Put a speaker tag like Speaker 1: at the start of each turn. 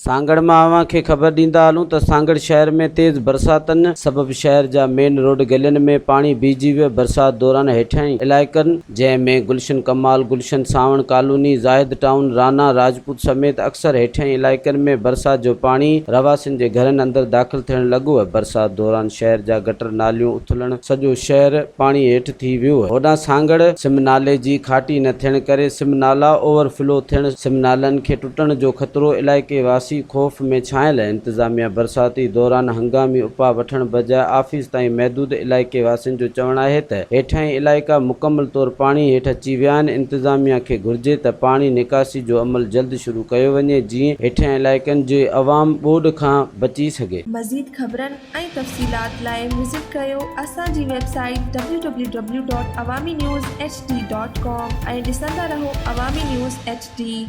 Speaker 1: سانگهڙ مان اوهان کي خبر ڏيندا هلون ته سانگهڙ شهر ۾ تيز برساتن سبب شهر جا مين روڊ گلين ۾ پاڻي بيهجي ويو، برسات دوران هيٺاهين علائقن جنهن ۾ گلشن ڪمال، گلشن سانوڻ ڪالوني، زاهد ٽائون، رانا راجپوت سميت اڪثر هيٺاهين علائقن ۾ برسات جو پاڻي رهواسين جي گهرن اندر داخل ٿيڻ لڳو، برسات دوران شهر جا گٽر ناليون اٿلڻ سڄو شهر پاڻي هيٺ ٿي ويو. هوڏانهن سانگهڙ سم نالي جي کاٽي نه ٿيڻ ڪري سم نالا اوور فلو ٿيڻ سم نالن کي ٽٽڻ جو خطرو، علائقي واسي خوف ۾ ڇانيل، انتظاميا برساتي دوران هنگامي اپاء وٺڻ بجاء آفيس تائين محدود، علائقي واسين جو چوڻ آهي ته هيٺاهين علائقا مڪمل طور پاڻي هيٺ اچي ويا آهن، انتظاميا کي گهرجي ته پاڻي نڪاسي جو عمل جلد شروع ڪيو وڃي جيئن هيٺاهين علائقن جي عوام ٻوڏ کان بچي سگهي.
Speaker 2: مزيد خبرن ۽ تفصيلات لاء وزٽ ڪريو اسان جي website W W W dot Awami news H D dot com ۽ ڏسندا رهو عوامي نيوز ايڇ ڊي.